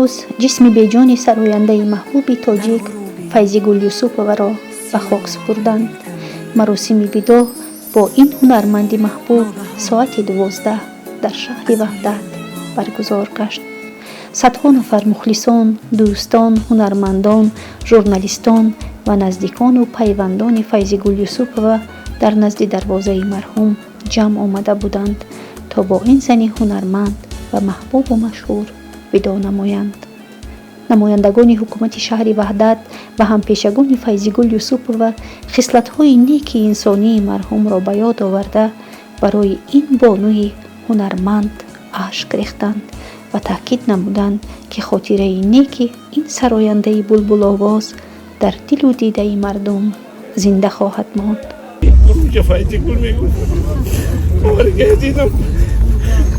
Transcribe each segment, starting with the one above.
Имрӯз ҷисми беҷони сарояндаи маҳбуби тоҷик Файзигул Юсуповаро ба хок супурданд. Маросими видоъ бо ин ҳунарманди маҳбуб соати 12 дар шаҳри Ваҳдат баргузор гашт. Садҳо нафар мухлисон, дӯстон, ҳунармандон, журналистон ва наздикону пайвандони Файзигул Юсупова дар назди дарвозаи марҳум ҷамъ омада буданд, то бо ин зани ҳунарманд ва маҳбубу машҳур видоъ намоянд. Намояндагони ҳукумати шаҳри Ваҳдат ва ҳампешагони Файзигул Юсупова хислатҳои неки инсонии марҳумро ба ёд оварда, барои ин бонуи ҳунарманд ашк рехтанд ва таъкид намуданд, ки хотираи неки ин сарояндаи булбуловоз дар дилу дидаи мардум зинда хоҳад монд. Файзигул мегуфт: "Хоҳари азизам,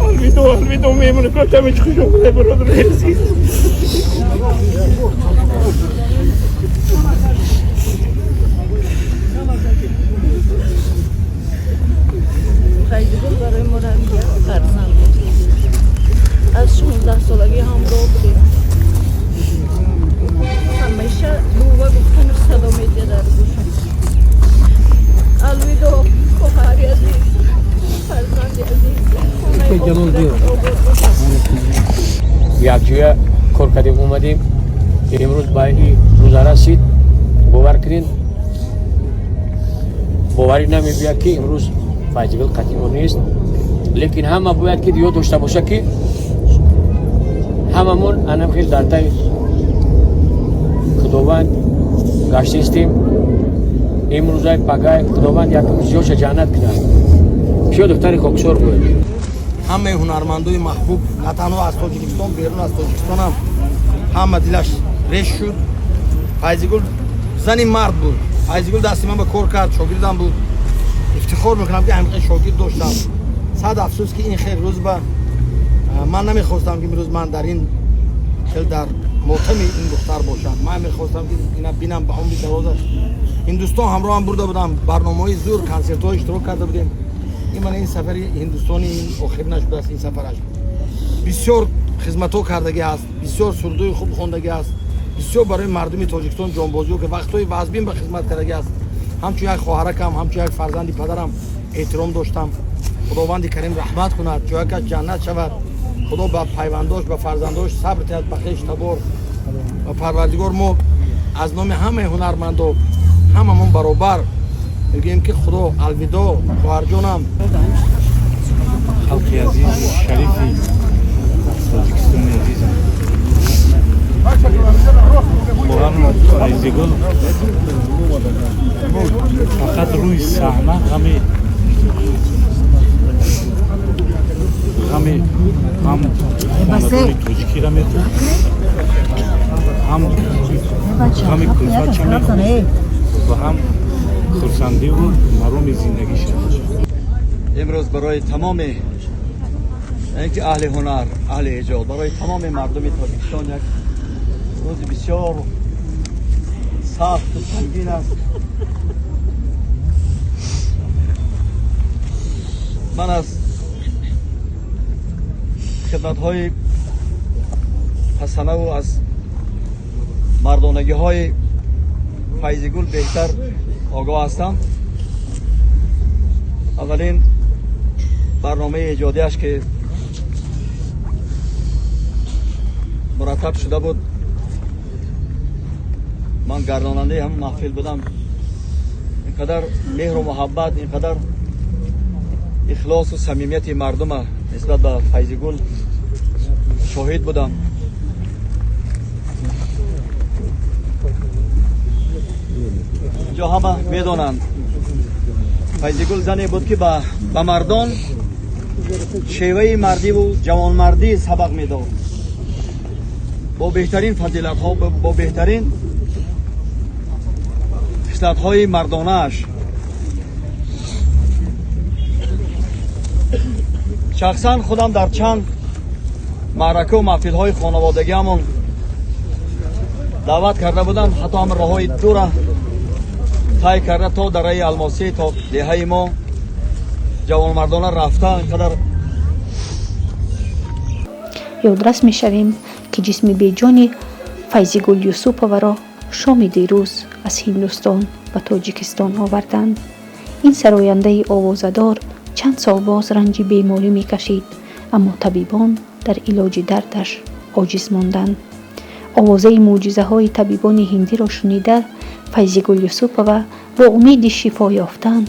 алвидоъ, алвидоъ, мемоне кочамич, хуш омадай, бародари азиз." Файзигул барои мо як фарзанд буд. Аз 16 солагӣ ҳамроҳ будем. Ҳамеша бува гуфтану садо медиҳад дар гӯшам. Алвидоъ, хоҳари азиз, фарзанди азиз. Якҷоя кор кардем, омадем, имрӯз ба ин рӯза расид. Бовар кунед, боварӣ намебиёд, ки имрӯз Файзигул қати мо нест, лекин ҳама бояд ки ёд дошта бошад, ки ҳамамон анам хел дар таи Худованд гаштистем. Имрӯзай пагай Худованд якум зиёша ҷаннат кунад. Киё духтари хоксор буд. Ҳамаи ҳунармандои маҳбуб на танҳо аз Тоҷикистон, берун аз Тоҷикистонам ҳама дилаш реш шуд. Файзигул зани мард буд. Файзигул дасти ман ба кор кард, шогирдам буд. Ифтихор мекунам, ки ҳамин шогирд доштам. Сад афсӯс, ки ин хел рӯз ба ман намехостам, ки имрӯз ман дар ин хел дар мотами ин духтар бошам. Ман мехостам, ки ина бинам ба умри дарозаш. Ҳиндустон ҳамроҳам бурда будам, барномаҳои зур, консертҳо иштирок карда будем. Ин мана ин сафари ҳиндустони ин охир нашудааст. Ин сафараш бисёр хизматҳо кардагӣ аст, бисёр сурудҳои хуб хондагӣ аст, бисёр барои мардуми Тоҷикистон ҷонбозиҳо, ки вақтҳои вазбин ба хизмат кардагӣ аст. Ҳамчун як хоҳаракам, ҳамчун як фарзанди падарам эҳтиром доштам. Худованди Карим раҳмат кунад, ҷоякаш ҷаннат шавад. Худо ба пайвандош, ба фарзандош сабр диҳад, ба хеш табор ва Парвардигор. Мо аз номи ҳамаи ҳунармандо ҳамамон баробар мегӯем, ки Худо, алвидоъ, хоҳарҷонам. Халқи азизи шарифи Тоҷикистони азизам, хоҳарам Файзигул фақат рӯи саҳна ғами ҳам хонадони тоҷикиро мехӯрд, ҳам ғами кулфатша мехӯрд ва ҳам хурсандиву мароми зиндагиша. Имрӯз барои тамоми ин ки аҳли ҳунар, аҳли эҷод, барои тамоми мардуми Тоҷикистон як рӯзи бисёр сахту сангин аст. Ман аз хидматҳои ҳасанаву аз мардонагиҳои Файзигул беҳтар огоҳ ҳастам. Аввалин барномаи эҷодиаш, ки мураттаб шуда буд, ман гардонандаи ҳамон маҳфил будам. Ин қадар меҳру муҳаббат, ин қадар ихлосу самимияти мардума нисбат ба Файзигул шоҳид будам. Инҷо ҳама медонанд, Файзигул зане буд, ки ба мардон шеваи мардиву ҷавонмардӣ сабақ медод, бо беҳтарин фазилатҳо, бо беҳтарин хислатҳои мардонааш. Шахсан худам дар чанд маъракаву маҳфилҳои хонаводагиамон даъват карда будам, ҳатто ҳам роҳҳои дура тай карда то дараи Алмосӣ, то деҳаи мо ҷавонмардона рафта, инқадар Ёдрас мешавем, Ки ҷисми беҷони Файзигул Юсуповаро шоми дирӯз аз Ҳиндустон ба Тоҷикистон оварданд. Ин сарояндаи овозадор чанд сол боз ранҷи беморӣ мекашид, аммо табибон дар илоҷи дардаш оҷиз монданд. Овозаи мӯъҷизаҳои табибони ҳиндиро шунида, Файзигул Юсупова бо умеди шифо ёфтан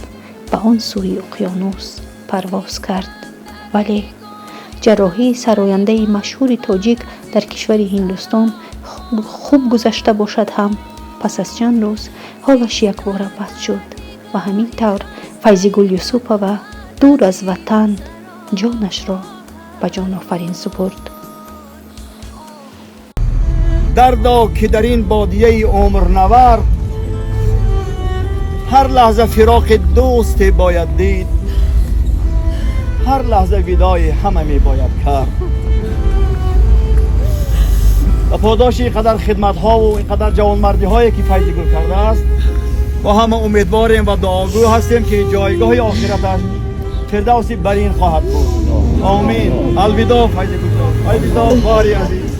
ба он сӯи уқёнус парвоз кард. Вале ҷарроҳии сарояндаи машҳури тоҷик дар кишвари Ҳиндустон хуб гузашта бошад ҳам, пас аз чанд рӯз ҳолаш якбора бад шуд ва ҳамин тавр Файзигул Юсупова дур аз ватан ҷонашро ба ҷонофарин супурд. Дардо, ки дар ин бодияи умрнавард ҳар лаҳза фироқи дӯсте бояд дид, ҳар лаҳза видои ҳама мебояд кард. Ба подоши ин қадар хидматҳову ин қадар ҷавонмардиҳое, ки Файзигул кардааст, мо ҳама умедворем ва дуогӯ ҳастем, ки ҷойгоҳи охираташ фирдавси барин хоҳад буд. Омин. Алвидо, Файзигулҷон, алвидо, хоҳари азиз.